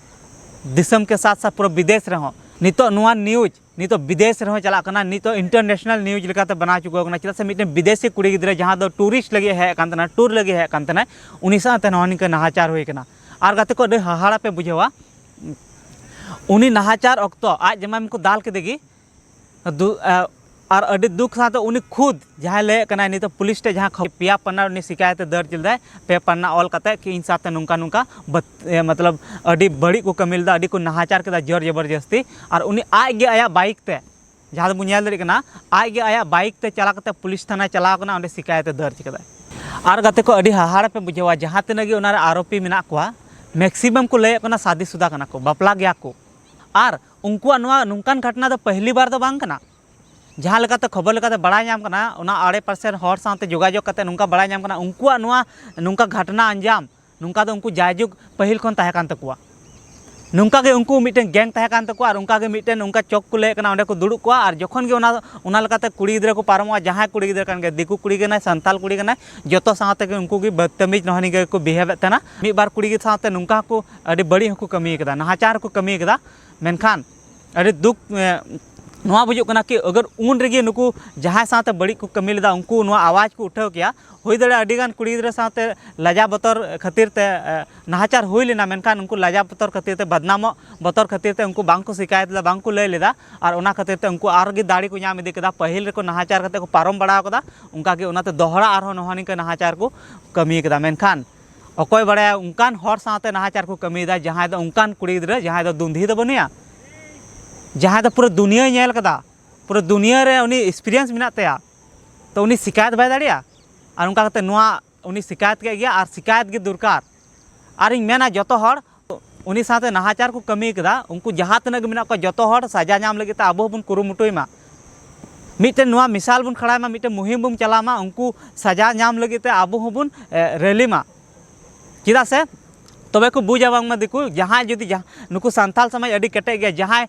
ᱫᱤᱥᱚᱢ ᱠᱮ ᱥᱟᱛ ᱥᱟᱛ ᱯᱩᱨᱟᱹ ᱵᱤᱫᱮᱥ ᱨᱮᱦᱚᱸ᱾ ᱱᱤᱛᱚᱜ ᱱᱚᱣᱟ ᱱᱤᱭᱩᱡᱽ ᱱᱤᱛᱚᱜ ᱵᱤᱫᱮᱥ ᱨᱮᱦᱚᱸ ᱪᱟᱞᱟᱜ ᱠᱟᱱᱟ, ᱱᱤᱛᱚᱜ ᱤᱱᱴᱟᱨᱱᱮᱥᱱᱟᱞ ᱱᱤᱭᱩᱡᱽ ᱞᱮᱠᱟᱛᱮ ᱵᱮᱱᱟᱣ ᱦᱚᱪᱚ ᱠᱟᱱᱟ᱾ ᱪᱮᱫᱟᱜ ᱥᱮ ᱢᱤᱫᱴᱮᱱ ᱵᱤᱫᱮᱥᱤ ᱠᱩᱲᱤ ᱜᱤᱫᱽᱨᱟᱹ ᱡᱟᱦᱟᱸ ᱫᱚ ᱴᱩᱨᱤᱥᱴ ᱞᱟᱹᱜᱤᱫ ᱦᱮᱡ ᱟᱠᱟᱱ ᱛᱟᱦᱮᱱᱟ, ᱴᱩᱨ ᱞᱟᱹᱜᱤᱫ ᱦᱮᱡ ᱟᱠᱟᱱ ᱛᱟᱦᱮᱱᱟ, ᱩᱱᱤ ᱥᱟᱶᱛᱮ ᱱᱚᱣᱟ ᱱᱤᱝᱠᱟᱹ ᱱᱟᱦᱟᱪᱟᱨ ᱦᱩᱭ ᱠᱟᱱᱟ᱾ ᱟᱨ ᱜᱟᱛᱮ ᱠᱚ, ᱟᱹᱰᱤ ᱦᱟᱦᱟᱲᱟ ᱯᱮ ᱵᱩᱡᱷᱟᱹᱣᱟ, ᱩᱱᱤ ᱱᱟᱦᱟᱪᱟᱨ ᱚᱠᱛᱚ ᱟᱡ ᱡᱟᱢᱟᱭ ᱠᱚ ᱫᱟᱞ ᱠᱮᱫᱮ ᱜᱮ, ᱫᱩ-, ᱟ-, ᱟᱨ ᱟᱹᱰᱤ ᱫᱩᱠ ᱥᱟᱶᱛᱮ ᱩᱱᱤ ᱠᱷᱩᱫ ᱡᱟᱦᱟᱸᱭ ᱞᱟᱹᱭᱮᱫ ᱠᱟᱱᱟᱭ, ᱱᱤᱛᱚᱜ ᱯᱩᱞᱤᱥ ᱴᱷᱮᱱ ᱡᱟᱦᱟᱸ ᱠᱷᱚᱵᱚᱨ, ᱯᱮᱭᱟ ᱯᱟᱱᱟ ᱩᱱᱤ ᱥᱤᱠᱟᱭᱮᱛ ᱮ ᱫᱟᱨᱡᱽ ᱞᱮᱫᱟᱭ, ᱯᱮ ᱯᱟᱱᱟ ᱚᱞ ᱠᱟᱛᱮ ᱠᱤ ᱤᱧ ᱥᱟᱶᱛᱮ ᱱᱚᱝᱠᱟ ᱱᱚᱝᱠᱟ ᱵᱟᱹᱛ-, ᱮ, ᱢᱚᱛᱞᱚᱵ ᱟᱹᱰᱤ ᱵᱟᱹᱲᱤᱡ ᱠᱚ ᱠᱟᱹᱢᱤ ᱞᱮᱫᱟ, ᱟᱹᱰᱤ ᱠᱚ ᱱᱟᱦᱟᱪᱟᱨ ᱠᱮᱫᱟ, ᱡᱳᱨ ᱡᱚᱵᱚᱨᱡᱚᱥᱛᱤ᱾ ᱟᱨ ᱩᱱᱤ ᱟᱡ ᱜᱮ ᱟᱭᱟᱜ ᱵᱟᱭᱤᱠ ᱛᱮ, ᱡᱟᱦᱟᱸ ᱫᱚᱵᱚᱱ ᱧᱮᱞ ᱫᱟᱲᱮᱭᱟᱜ ᱠᱟᱱᱟ, ᱟᱡ ᱜᱮ ᱟᱭᱟᱜ ᱵᱟᱭᱤᱠ ᱛᱮ ᱪᱟᱞᱟᱣ ᱠᱟᱛᱮ ᱯᱩᱞᱤᱥ ᱛᱷᱟᱱᱟᱭ ᱪᱟᱞᱟᱣ ᱠᱟᱱᱟ, ᱚᱸᱰᱮ ᱥᱤᱠᱟᱭᱮᱛ ᱮ ᱫᱟᱨᱡᱽ ᱠᱟᱫᱟᱭ᱾ ᱟᱨ ᱜᱟᱛᱮ ᱠᱚ, ᱟᱹᱰᱤ ᱦᱟᱦᱟᱲᱟ ᱯᱮ ᱵᱩᱡᱷᱟᱹᱣᱟ, ᱡᱟᱦᱟᱸ ᱛᱤᱱᱟᱹᱜ ᱜᱮ ᱚᱱᱟ ᱨᱮ ᱟᱨᱳᱯᱤ ᱢᱮᱱᱟᱜ ᱠᱚᱣᱟ, ᱢᱮᱠᱥᱤᱢᱟᱢ ᱠᱚ ᱞᱟᱹᱭᱮᱫ ᱠᱟᱱᱟ ᱥᱟᱫᱤᱥᱩᱫᱟ ᱠᱟᱱᱟ ᱠᱚ, ᱵᱟᱯᱞᱟ ᱜᱮᱭᱟ ᱠᱚ᱾ ᱟᱨ ᱩᱱᱠᱩᱣᱟᱜ ᱱᱚᱣᱟ ᱱᱚᱝᱠᱟᱱ ᱜᱷᱚᱴᱱᱟ ᱫᱚ ᱯᱟᱹᱦᱞᱤ ᱵᱟᱨ ᱫᱚ ᱵᱟᱝ ᱠᱟᱱᱟ᱾ ᱡᱟᱦᱟᱸ ᱞᱮᱠᱟᱛᱮ ᱠᱷᱚᱵᱚᱨ ᱞᱮᱠᱟᱛᱮ ᱵᱟᱲᱟᱭ ᱧᱟᱢ ᱠᱟᱱᱟ, ᱚᱱᱟ ᱟᱲᱮ ᱯᱟᱥᱮ ᱨᱮᱱ ᱦᱚᱲ ᱥᱟᱶᱛᱮ ᱡᱳᱜᱟᱡᱳᱜᱽ ᱠᱟᱛᱮ ᱱᱚᱝᱠᱟ ᱵᱟᱲᱟᱭ ᱧᱟᱢ ᱠᱟᱱᱟ, ᱩᱱᱠᱩᱣᱟᱜ ᱱᱚᱣᱟ ᱱᱚᱝᱠᱟ ᱜᱷᱚᱴᱱᱟ ᱟᱧᱡᱟᱢ ᱱᱚᱝᱠᱟ ᱫᱚ ᱩᱱᱠᱩ ᱡᱟᱭᱡᱩᱜᱽ ᱯᱟᱹᱦᱤᱞ ᱠᱷᱚᱱ ᱛᱟᱦᱮᱸ ᱠᱟᱱ ᱛᱟᱠᱚᱣᱟ᱾ ᱱᱚᱝᱠᱟ ᱜᱮ ᱩᱱᱠᱩ ᱢᱤᱫᱴᱮᱱ ᱜᱮᱝ ᱛᱟᱦᱮᱸ ᱠᱟᱱ ᱛᱟᱠᱚᱣᱟ ᱟᱨ ᱚᱱᱠᱟ ᱜᱮ ᱢᱤᱫᱴᱮᱱ ᱚᱱᱠᱟ ᱪᱚᱠ ᱠᱚ ᱞᱟᱹᱭᱮᱫ ᱠᱟᱱᱟ, ᱚᱸᱰᱮ ᱠᱚ ᱫᱩᱲᱩᱵ ᱠᱚᱜᱼᱟ᱾ ᱟᱨ ᱡᱚᱠᱷᱚᱱ ᱜᱮ ᱚᱱᱟ, ᱚᱱᱟ ᱞᱮᱠᱟᱛᱮ ᱠᱩᱲᱤ ᱜᱤᱫᱽᱨᱟᱹ ᱠᱚ ᱯᱟᱨᱚᱢᱚᱜᱼᱟ, ᱡᱟᱦᱟᱸᱭ ᱠᱩᱲᱤ ᱜᱤᱫᱽᱨᱟᱹ ᱠᱟᱱ ᱜᱮ, ᱫᱤᱠᱩ ᱠᱩᱲᱤ ᱠᱟᱱᱟᱭ, ᱥᱟᱱᱛᱟᱞ ᱠᱩᱲᱤ ᱠᱟᱱᱟᱭ, ᱡᱚᱛᱚ ᱥᱟᱶ ᱛᱮᱜᱮ ᱩᱱᱠᱩ ᱜᱮ ᱵᱚᱫᱛᱚᱢᱤᱡᱽ ᱱᱚᱜᱼᱚ ᱱᱤᱝᱠᱟᱹ ᱜᱮᱠᱚ ᱵᱤᱦᱮᱵᱮᱫ ᱛᱟᱦᱮᱱᱟ᱾ ᱢᱤᱫ ᱵᱟᱨ ᱠᱩᱲᱤ ᱜᱤᱫᱽᱨᱟᱹ ᱥᱟᱶᱛᱮ ᱱᱚᱝᱠᱟ ᱦᱚᱸᱠᱚ ᱟᱹᱰᱤ ᱵᱟᱹᱲᱤᱡ ᱦᱚᱸᱠᱚ ᱠᱟᱹᱢᱤ ᱠᱟᱫᱟ, ᱱᱟᱦᱟᱪᱟᱨ ᱦᱚᱸᱠᱚ ᱠᱟᱹᱢᱤ ᱠᱟᱫᱟ᱾ ᱢᱮᱱᱠᱷᱟᱱ ᱟᱹᱰᱤ ᱫᱩᱠ, ᱮ, ᱱᱚᱣᱟ ᱵᱩᱡᱩᱜ ᱠᱟᱱᱟ ᱠᱤ ᱟᱜᱟᱨ ᱩᱱ ᱨᱮᱜᱮ ᱱᱩᱠᱩ ᱡᱟᱦᱟᱸᱭ ᱥᱟᱶᱛᱮ ᱵᱟᱹᱲᱤᱡ ᱠᱚ ᱠᱟᱹᱢᱤ ᱞᱮᱫᱟ ᱩᱱᱠᱩ ᱱᱚᱣᱟ ᱟᱣᱟᱡᱽ ᱠᱚ ᱩᱴᱷᱟᱹᱣ ᱠᱮᱭᱟ, ᱦᱩᱭ ᱫᱟᱲᱮᱭᱟᱜᱼᱟ ᱟᱹᱰᱤ ᱜᱟᱱ ᱠᱩᱲᱤ ᱜᱤᱫᱽᱨᱟᱹ ᱥᱟᱶᱛᱮ ᱞᱟᱡᱟ ᱵᱚᱛᱚᱨ ᱠᱷᱟᱹᱛᱤᱨ ᱛᱮ ᱱᱟᱦᱟᱪᱟᱨ ᱦᱩᱭ ᱞᱮᱱᱟ, ᱢᱮᱱᱠᱷᱟᱱ ᱩᱱᱠᱩ ᱞᱟᱡᱟ ᱵᱚᱛᱚᱨ ᱠᱷᱟᱹᱛᱤᱨ ᱛᱮ, ᱵᱟᱫᱱᱟᱢᱚᱜ ᱵᱚᱛᱚᱨ ᱠᱷᱟᱹᱛᱤᱨ ᱛᱮ ᱩᱱᱠᱩ ᱵᱟᱝ ᱠᱚ ᱥᱤᱠᱟᱭᱮᱛ ᱞᱮᱫᱟ, ᱵᱟᱝ ᱠᱚ ᱞᱟᱹᱭ ᱞᱮᱫᱟ᱾ ᱟᱨ ᱚᱱᱟ ᱠᱷᱟᱹᱛᱤᱨ ᱛᱮ ᱩᱱᱠᱩ ᱟᱨ ᱜᱮ ᱫᱟᱲᱮ ᱠᱚ ᱧᱟᱢ ᱤᱫᱤ ᱠᱮᱫᱟ᱾ ᱯᱟᱹᱦᱤᱞ ᱨᱮᱠᱚ ᱱᱟᱦᱟᱪᱟᱨ ᱠᱟᱛᱮ ᱠᱚ ᱯᱟᱨᱚᱢ ᱵᱟᱲᱟ ᱟᱠᱟᱫᱟ, ᱚᱱᱠᱟ ᱜᱮ ᱚᱱᱟᱛᱮ ᱫᱚᱦᱲᱟ ᱟᱨᱦᱚᱸ ᱱᱚᱣᱟ ᱱᱤᱝᱠᱟᱹ ᱱᱟᱦᱟᱪᱟᱨ ᱠᱚ ᱠᱟᱹᱢᱤ ᱠᱮᱫᱟ᱾ ᱢᱮᱱᱠᱷᱟᱱ ᱚᱠᱚᱭ ᱵᱟᱲᱟᱭᱟ ᱚᱱᱠᱟᱱ ᱦᱚᱲ ᱥᱟᱶᱛᱮ ᱱᱟᱦᱟᱪᱟᱨ ᱠᱚ ᱠᱟᱹᱢᱤᱭᱮᱫᱟ ᱡᱟᱦᱟᱸᱭ ᱫᱚ ᱚᱱᱠᱟᱱ ᱠᱩᱲᱤ ᱜᱤᱫᱽᱨᱟᱹ ᱡᱟᱦᱟᱸᱭ ᱫᱚ ᱫᱩᱱᱫᱷᱤ ᱫᱚ ᱵᱟᱹᱱᱩᱭᱟ, ᱡᱟᱦᱟᱸᱭ ᱫᱚ ᱯᱩᱨᱟᱹ ᱫᱩᱱᱤᱭᱟᱹᱭ ᱧᱮᱞ ᱠᱟᱫᱟ, ᱯᱩᱨᱟᱹ ᱫᱩᱱᱤᱭᱟᱹ ᱨᱮ ᱩᱱᱤ ᱮᱠᱥᱯᱤᱨᱤᱭᱮᱱᱥ ᱢᱮᱱᱟᱜ ᱛᱟᱭᱟ, ᱛᱚ ᱩᱱᱤ ᱥᱤᱠᱟᱭᱮᱛ ᱵᱟᱭ ᱫᱟᱲᱮᱭᱟᱜᱼᱟ? ᱟᱨ ᱚᱱᱠᱟ ᱠᱟᱛᱮ ᱱᱚᱣᱟ ᱩᱱᱤ ᱥᱤᱠᱟᱭᱮᱛ ᱠᱮᱫ ᱜᱮᱭᱟ ᱟᱨ ᱥᱤᱠᱟᱭᱮᱛ ᱜᱮ ᱫᱚᱨᱠᱟᱨ᱾ ᱟᱨᱤᱧ ᱢᱮᱱᱟ ᱡᱚᱛᱚ ᱦᱚᱲ ᱩᱱᱤ ᱥᱟᱶᱛᱮ ᱱᱟᱦᱟᱪᱟᱨ ᱠᱚ ᱠᱟᱹᱢᱤ ᱠᱟᱫᱟ ᱩᱱᱠᱩ ᱡᱟᱦᱟᱸ ᱛᱤᱱᱟᱹᱜ ᱜᱮ ᱢᱮᱱᱟᱜ ᱠᱚᱣᱟ ᱡᱚᱛᱚ ᱦᱚᱲ ᱥᱟᱡᱟ ᱧᱟᱢ ᱞᱟᱹᱜᱤᱫ ᱛᱮ ᱟᱵᱚ ᱦᱚᱸᱵᱚᱱ ᱠᱩᱨᱩᱢᱩᱴᱩᱭ ᱢᱟ᱾ ᱢᱤᱫᱴᱮᱱ ᱱᱚᱣᱟ ᱢᱤᱥᱟᱞ ᱵᱚᱱ ᱠᱷᱟᱲᱟᱭ ᱢᱟ, ᱢᱤᱫᱴᱮᱱ ᱢᱩᱦᱤᱢ ᱵᱚᱱ ᱪᱟᱞᱟᱣ ᱢᱟ, ᱩᱱᱠᱩ ᱥᱟᱡᱟ ᱧᱟᱢ ᱞᱟᱹᱜᱤᱫ ᱛᱮ ᱟᱵᱚ ᱦᱚᱸᱵᱚᱱ ᱨᱮᱞᱤ ᱢᱟ᱾ ᱪᱮᱫᱟᱜ ᱥᱮ ᱛᱚᱵᱮ ᱠᱚ ᱵᱩᱡᱟ ᱵᱟᱝᱢᱟ ᱫᱤᱠᱩ ᱡᱟᱦᱟᱸᱭ ᱡᱩᱫᱤ ᱡᱟᱦᱟᱸ ᱱᱩᱠᱩ ᱥᱟᱱᱛᱟᱞ ᱥᱚᱢᱟᱡᱽ ᱟᱹᱰᱤ ᱠᱮᱴᱮᱡ ᱜᱮᱭᱟ, ᱡᱟᱦᱟᱸᱭ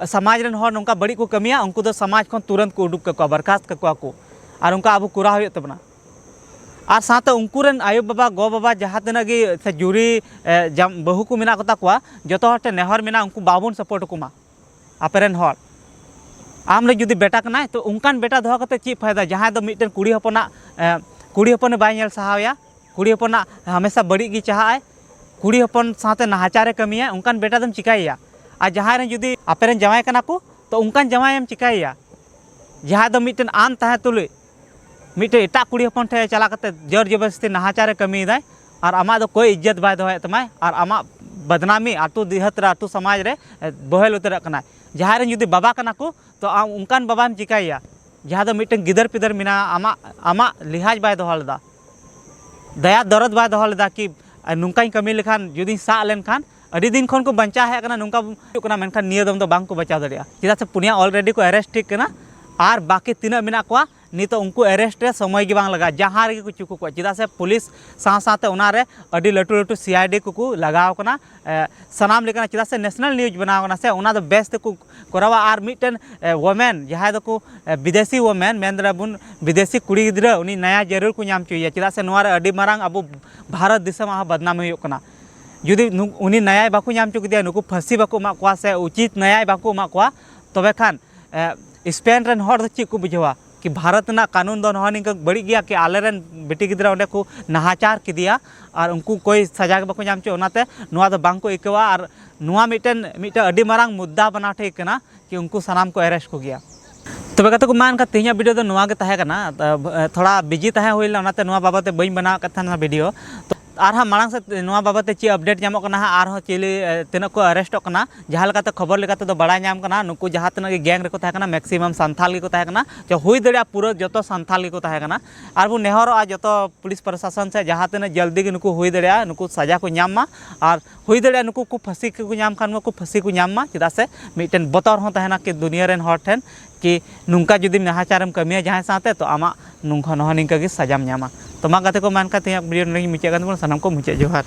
ᱥᱚᱢᱟᱡᱽ ᱨᱮᱱ ᱦᱚᱲ ᱱᱚᱝᱠᱟ ᱵᱟᱹᱲᱤᱡ ᱠᱚ ᱠᱟᱹᱢᱤᱭᱟ ᱩᱱᱠᱩ ᱫᱚ ᱥᱚᱢᱟᱡᱽ ᱠᱷᱚᱱ ᱛᱩᱨᱟᱹᱱᱛ ᱠᱚ ᱩᱰᱩᱠ ᱠᱟᱠᱚᱣᱟ, ᱵᱚᱨᱠᱟᱥᱛ ᱠᱟᱠᱚᱣᱟ ᱠᱚ᱾ ᱟᱨ ᱚᱱᱠᱟ ᱟᱵᱚ ᱠᱚᱨᱟᱣ ᱦᱩᱭᱩᱜ ᱛᱟᱵᱚᱱᱟ᱾ ᱟᱨ ᱥᱟᱶᱛᱮ ᱩᱱᱠᱩ ᱨᱮᱱ ᱟᱭᱳᱼᱵᱟᱵᱟ ᱜᱚᱼᱵᱟᱵᱟ ᱡᱟᱦᱟᱸ ᱛᱤᱱᱟᱹᱜ ᱜᱮ ᱥᱮ ᱡᱩᱨᱤ ᱵᱟᱹᱦᱩ ᱠᱚ ᱢᱮᱱᱟᱜ ᱠᱚᱛᱟ ᱠᱚᱣᱟ, ᱡᱚᱛᱚ ᱦᱚᱲ ᱴᱷᱮᱱ ᱱᱮᱦᱚᱨ ᱢᱮᱱᱟᱜᱼᱟ ᱩᱱᱠᱩ ᱵᱟᱵᱚᱱ ᱥᱟᱯᱳᱨᱴ ᱟᱠᱚ ᱢᱟ᱾ ᱟᱯᱮ ᱨᱮᱱ ᱦᱚᱲ ᱟᱢ ᱨᱮ ᱡᱩᱫᱤ ᱵᱮᱴᱟ ᱠᱟᱱᱟᱭ ᱛᱚ ᱚᱱᱠᱟᱱ ᱵᱮᱴᱟ ᱫᱚᱦᱚ ᱠᱟᱛᱮ ᱪᱮᱫ ᱯᱷᱟᱭᱫᱟ? ᱡᱟᱦᱟᱸᱭ ᱫᱚ ᱢᱤᱫᱴᱮᱱ ᱠᱩᱲᱤ ᱦᱚᱯᱚᱱᱟᱜ ᱠᱩᱲᱤ ᱦᱚᱯᱚᱱᱮ ᱵᱟᱭ ᱧᱮᱞ ᱥᱟᱦᱟᱣᱭᱟ, ᱠᱩᱲᱤ ᱦᱚᱯᱚᱱᱟᱜ ᱦᱟᱢᱮᱥᱟ ᱵᱟᱹᱲᱤᱡ ᱜᱮ ᱪᱟᱦᱟᱜᱼᱟᱭ, ᱠᱩᱲᱤ ᱦᱚᱯᱚᱱ ᱥᱟᱶᱛᱮ ᱱᱟᱦᱟᱪᱟᱨᱮ ᱠᱟᱹᱢᱤᱭᱟ, ᱚᱱᱠᱟᱱ ᱵᱮᱴᱟ ᱫᱚᱢ ᱪᱤᱠᱟᱹᱭᱮᱭᱟ? ᱟᱨ ᱡᱟᱦᱟᱸᱭ ᱨᱮᱱ ᱡᱩᱫᱤ ᱟᱯᱮ ᱨᱮᱱ ᱡᱟᱶᱟᱭ ᱠᱟᱱᱟ ᱠᱚ ᱛᱚ ᱚᱱᱠᱟᱱ ᱡᱟᱶᱟᱭᱮᱢ ᱪᱤᱠᱟᱹᱭᱮᱭᱟ? ᱡᱟᱦᱟᱸᱭ ᱫᱚ ᱢᱤᱫᱴᱮᱱ ᱟᱱ ᱛᱟᱦᱮᱸ ᱛᱩᱞᱩᱡ ᱢᱤᱫᱴᱮᱱ ᱮᱴᱟᱜ ᱠᱩᱲᱤ ᱦᱚᱯᱚᱱ ᱴᱷᱮᱱ ᱪᱟᱞᱟᱣ ᱠᱟᱛᱮ ᱡᱳᱨ ᱡᱚᱵᱚᱨᱫᱚᱥᱛᱤ ᱱᱟᱦᱟᱪᱟᱨᱮ ᱠᱟᱹᱢᱤᱭᱮᱫᱟᱭ ᱟᱨ ᱟᱢᱟᱜ ᱫᱚ ᱠᱳᱭ ᱤᱡᱽᱡᱚᱛ ᱵᱟᱭ ᱫᱚᱦᱚᱭᱮᱫ ᱛᱟᱢᱟᱭ ᱟᱨ ᱟᱢᱟᱜ ᱵᱟᱫᱱᱟᱢᱤ ᱟᱹᱛᱩ ᱫᱤᱦᱟᱹᱛ ᱨᱮ ᱟᱹᱛᱩ ᱥᱚᱢᱟᱡᱽ ᱨᱮ ᱵᱚᱦᱮᱞ ᱩᱛᱟᱹᱨᱚᱜ ᱠᱟᱱᱟᱭ᱾ ᱡᱟᱦᱟᱸᱭ ᱨᱮᱱ ᱡᱩᱫᱤ ᱵᱟᱵᱟ ᱠᱟᱱᱟ ᱠᱚ ᱛᱚ ᱟᱢ ᱚᱱᱠᱟᱱ ᱵᱟᱵᱟᱢ ᱪᱤᱠᱟᱹᱭᱮᱭᱟ ᱡᱟᱦᱟᱸ ᱫᱚ ᱢᱤᱫᱴᱮᱱ ᱜᱤᱫᱟᱹᱨ ᱯᱤᱫᱟᱹᱨ ᱢᱮᱱᱟᱜᱼᱟ, ᱟᱢᱟᱜ ᱟᱢᱟᱜ ᱞᱤᱦᱟᱡᱽ ᱵᱟᱭ ᱫᱚᱦᱚ ᱞᱮᱫᱟ, ᱫᱟᱭᱟ ᱫᱚᱨᱚᱫ ᱵᱟᱭ ᱫᱚᱦᱚ ᱞᱮᱫᱟ ᱠᱤ ᱱᱚᱝᱠᱟᱧ ᱠᱟᱹᱢᱤ ᱞᱮᱠᱷᱟᱱ ᱡᱩᱫᱤᱧ ᱥᱟᱵ ᱞᱮᱱᱠᱷᱟᱱ ᱟᱹᱰᱤ ᱫᱤᱱ ᱠᱷᱚᱱ ᱠᱚ ᱵᱟᱧᱪᱟᱣ ᱦᱮᱡ ᱟᱠᱟᱱᱟ, ᱱᱚᱝᱠᱟ ᱦᱩᱭᱩᱜ ᱠᱟᱱᱟ, ᱢᱮᱱᱠᱷᱟᱱ ᱱᱤᱭᱟᱹ ᱫᱚᱢ ᱫᱚ ᱵᱟᱝ ᱠᱚ ᱵᱟᱧᱪᱟᱣ ᱫᱟᱲᱮᱭᱟᱜᱼᱟ᱾ ᱪᱮᱫᱟᱜ ᱥᱮ ᱯᱩᱱᱭᱟ ᱚᱞᱨᱮᱰᱤ ᱠᱚ ᱮᱨᱮᱥᱴ ᱴᱷᱤᱠ ᱠᱟᱱᱟ ᱟᱨ ᱵᱟᱹᱠᱤ ᱛᱤᱱᱟᱹᱜ ᱢᱮᱱᱟᱜ ᱠᱚᱣᱟ ᱱᱤᱛᱚᱜ ᱩᱱᱠᱩ ᱮᱨᱮᱥᱴ ᱨᱮ ᱥᱚᱢᱚᱭ ᱜᱮ ᱵᱟᱝ ᱞᱟᱜᱟᱜᱼᱟ, ᱡᱟᱦᱟᱸ ᱨᱮᱜᱮ ᱠᱚ ᱪᱩᱠᱩ ᱠᱚᱣᱟ᱾ ᱪᱮᱫᱟᱜ ᱥᱮ ᱯᱩᱞᱤᱥ ᱥᱟᱶ ᱥᱟᱶᱛᱮ ᱚᱱᱟ ᱨᱮ ᱟᱹᱰᱤ ᱞᱟᱹᱴᱩ ᱞᱟᱹᱴᱩ ᱥᱤ ᱟᱭ ᱰᱤ ᱠᱚᱠᱚ ᱞᱟᱜᱟᱣ ᱠᱟᱱᱟ, ᱮ, ᱥᱟᱱᱟᱢ ᱞᱮᱠᱟᱱᱟᱜ, ᱪᱮᱫᱟᱜ ᱥᱮ ᱱᱮᱥᱱᱟᱞ ᱱᱤᱭᱩᱡᱽ ᱵᱮᱱᱟᱣ ᱠᱟᱱᱟ ᱥᱮ, ᱚᱱᱟ ᱫᱚ ᱵᱮᱥ ᱛᱮᱠᱚ ᱠᱚᱨᱟᱣᱟ᱾ ᱟᱨ ᱢᱤᱫᱴᱮᱱ ᱮ, ᱣᱳᱢᱮᱱ ᱡᱟᱦᱟᱸᱭ ᱫᱚᱠᱚ ᱮ, ᱵᱤᱫᱮᱥᱤ ᱣᱳᱢᱮᱱ ᱢᱮᱱ ᱫᱟᱲᱮᱭᱟᱜᱼᱟ ᱵᱚᱱ ᱵᱤᱫᱮᱥᱤ ᱠᱩᱲᱤ ᱜᱤᱫᱽᱨᱟᱹ ᱩᱱᱤ ᱱᱟᱭᱟ ᱡᱟᱹᱨᱩᱲ ᱠᱚ ᱧᱟᱢ ᱦᱚᱪᱚᱭᱮᱭᱟ, ᱪᱮᱫᱟᱜ ᱥᱮ ᱱᱚᱣᱟ ᱨᱮ ᱟᱹᱰᱤ ᱢᱟᱨᱟᱝ ᱟᱵᱚ ᱵᱷᱟᱨᱚᱛ ᱫᱤᱥᱚᱢ ᱟᱜ ᱦᱚᱸ ᱵᱚᱫᱱᱟᱢ ᱦᱩᱭᱩᱜ ᱠᱟᱱᱟ᱾ ᱡᱩᱫᱤ ᱱᱩ- ᱩᱱᱤ ᱱᱟᱭᱟᱭ ᱵᱟᱠᱚ ᱧᱟᱢ ᱦᱚᱪᱚ ᱠᱮᱫᱮᱭᱟ, ᱱᱩᱠᱩ ᱯᱷᱟᱹᱥᱤ ᱵᱟᱠᱚ ᱮᱢᱟᱜ ᱠᱚᱣᱟ ᱥᱮ ᱩᱪᱤᱛ ᱱᱟᱭᱟᱭ ᱵᱟᱠᱚ ᱮᱢᱟᱜ ᱠᱚᱣᱟ, ᱛᱚᱵᱮ ᱠᱷᱟᱱ ᱮ, ᱥᱯᱮᱱ ᱨᱮᱱ ᱦᱚᱲ ᱫᱚ ᱪᱮᱫ ᱠᱚ ᱵᱩᱡᱷᱟᱹᱣᱟ ᱠᱤ ᱵᱷᱟᱨᱚᱛ ᱨᱮᱱᱟᱜ ᱠᱟᱹᱱᱩᱱ ᱫᱚ ᱱᱚᱜᱼᱚ ᱱᱤᱝᱠᱟᱹ ᱵᱟᱹᱲᱤᱡ ᱜᱮᱭᱟ ᱠᱤ ᱟᱞᱮᱨᱮᱱ ᱵᱤᱴᱤ ᱜᱤᱫᱽᱨᱟᱹ ᱚᱸᱰᱮ ᱠᱚ ᱱᱟᱦᱟᱪᱟᱨ ᱠᱮᱫᱮᱭᱟ ᱟᱨ ᱩᱱᱠᱩ ᱠᱚᱭ ᱥᱟᱡᱟ ᱜᱮ ᱵᱟᱠᱚ ᱧᱟᱢ ᱦᱚᱪᱚ, ᱚᱱᱟᱛᱮ ᱱᱚᱣᱟ ᱫᱚ ᱵᱟᱝ ᱠᱚ ᱟᱹᱭᱠᱟᱹᱣᱟ᱾ ᱟᱨ ᱱᱚᱣᱟ ᱢᱤᱫᱴᱮᱱ ᱢᱤᱫᱴᱮᱱ ᱟᱹᱰᱤ ᱢᱟᱨᱟᱝ ᱢᱩᱫᱽᱫᱟ ᱵᱟᱱᱟᱣ ᱴᱷᱤᱠ ᱠᱟᱱᱟ ᱠᱤ ᱩᱱᱠᱩ ᱥᱟᱱᱟᱢ ᱠᱚ ᱮᱨᱮᱥᱴ ᱠᱚᱜᱮᱭᱟ᱾ ᱛᱚᱵᱮ ᱜᱟᱛᱮ ᱠᱚ, ᱢᱟ ᱮᱱᱠᱷᱟᱱ ᱛᱮᱦᱮᱧᱟᱜ ᱵᱷᱤᱰᱤᱭᱳ ᱫᱚ ᱱᱚᱣᱟ ᱜᱮ ᱛᱟᱦᱮᱸ ᱠᱟᱱᱟ᱾ ᱛᱷᱚᱲᱟ ᱵᱤᱡᱤ ᱛᱟᱦᱮᱸ ᱦᱩᱭ ᱞᱮᱱᱟ, ᱚᱱᱟᱛᱮ ᱱᱚᱣᱟ ᱵᱟᱵᱚᱫ ᱛᱮ ᱵᱟᱹᱧ ᱵᱮᱱᱟᱣ ᱟᱠᱟᱫ ᱛᱟᱦᱮᱱᱟ ᱵᱷᱤᱰᱤᱭᱳ᱾ ᱛᱚ ᱟᱨᱦᱚᱸ ᱢᱟᱲᱟᱝ ᱥᱮᱫ ᱱᱚᱣᱟ ᱵᱟᱵᱚᱫ ᱛᱮ ᱪᱮᱫ ᱟᱯᱰᱮᱴ ᱧᱟᱢᱚᱜ ᱠᱟᱱᱟ ᱦᱟᱸᱜ, ᱟᱨᱦᱚᱸ ᱪᱤᱞᱤ ᱮ, ᱛᱤᱱᱟᱹᱜ ᱠᱚ ᱮᱨᱮᱥᱴᱚᱜ ᱠᱟᱱᱟ, ᱡᱟᱦᱟᱸ ᱞᱮᱠᱟᱛᱮ ᱠᱷᱚᱵᱚᱨ ᱞᱮᱠᱟᱛᱮ ᱫᱚ ᱵᱟᱲᱟᱭ ᱧᱟᱢ ᱠᱟᱱᱟ, ᱱᱩᱠᱩ ᱡᱟᱦᱟᱸ ᱛᱤᱱᱟᱹᱜ ᱜᱮ ᱜᱮᱝ ᱨᱮᱠᱚ ᱛᱟᱦᱮᱸ ᱠᱟᱱᱟ, ᱢᱮᱠᱥᱤᱢᱟᱢ ᱥᱟᱱᱛᱷᱟᱞ ᱜᱮᱠᱚ ᱛᱟᱦᱮᱸ ᱠᱟᱱᱟ᱾ ᱪᱚ ᱦᱩᱭ ᱫᱟᱲᱮᱭᱟᱜᱼᱟ ᱯᱩᱨᱟᱹ ᱡᱚᱛᱚ ᱥᱟᱱᱛᱷᱟᱞ ᱜᱮᱠᱚ ᱛᱟᱦᱮᱸ ᱠᱟᱱᱟ᱾ ᱟᱨ ᱵᱚᱱ ᱱᱮᱦᱚᱨᱚᱜᱼᱟ ᱡᱚᱛᱚ ᱯᱩᱞᱤᱥ ᱯᱨᱚᱥᱟᱥᱚᱱ ᱥᱮ ᱡᱟᱦᱟᱸ ᱛᱤᱱᱟᱹᱜ ᱡᱚᱞᱫᱤ ᱜᱮ ᱱᱩᱠᱩ ᱦᱩᱭ ᱫᱟᱲᱮᱭᱟᱜᱼᱟ, ᱱᱩᱠᱩ ᱥᱟᱡᱟ ᱠᱚ ᱧᱟᱢ ᱢᱟ᱾ ᱟᱨ ᱦᱩᱭ ᱫᱟᱲᱮᱭᱟᱜᱼᱟ ᱱᱩᱠᱩ ᱠᱚ ᱯᱷᱟᱹᱥᱤ ᱠᱚ ᱧᱟᱢ ᱠᱷᱟᱱ ᱢᱟᱠᱚ ᱯᱷᱟᱹᱥᱤ ᱠᱚ ᱧᱟᱢ ᱢᱟ, ᱪᱮᱫᱟᱜ ᱥᱮ ᱢᱤᱫᱴᱮᱱ ᱵᱚᱛᱚᱨ ᱦᱚᱸ ᱛᱟᱦᱮᱱᱟ ᱠᱤ ᱫᱩᱱᱤᱭᱟᱹ ᱨᱮᱱ ᱦᱚᱲ ᱴᱷᱮᱱ ᱠᱤ ᱱᱚᱝᱠᱟ ᱡᱩᱫᱤᱢ ᱱᱟᱦᱟᱪᱟᱨᱮᱢ ᱠᱟᱹᱢᱤᱭᱟ ᱡᱟᱦᱟᱸᱭ ᱥᱟᱶᱛᱮ, ᱛᱚ ᱟᱢᱟᱜ ᱱᱚᱝᱠᱟ ᱱᱚᱜᱼᱚ ᱱᱤᱝᱠᱟᱹ ᱜᱮ ᱥᱟᱡᱟᱢ ᱧᱟᱢᱟ᱾ ᱛᱚ ᱢᱟ ᱜᱟᱛᱮ ᱠᱚ, ᱢᱮᱱᱠᱷᱟᱱ ᱛᱮᱦᱮᱧᱟᱜ ᱵᱷᱤᱰᱤᱭᱳ ᱱᱚᱰᱮ ᱜᱮᱧ ᱢᱩᱪᱟᱹᱫ ᱠᱟᱱ ᱛᱟᱵᱚᱱᱟ᱾ ᱥᱟᱱᱟᱢ ᱠᱚ ᱢᱩᱪᱟᱹᱫ ᱡᱚᱦᱟᱨ᱾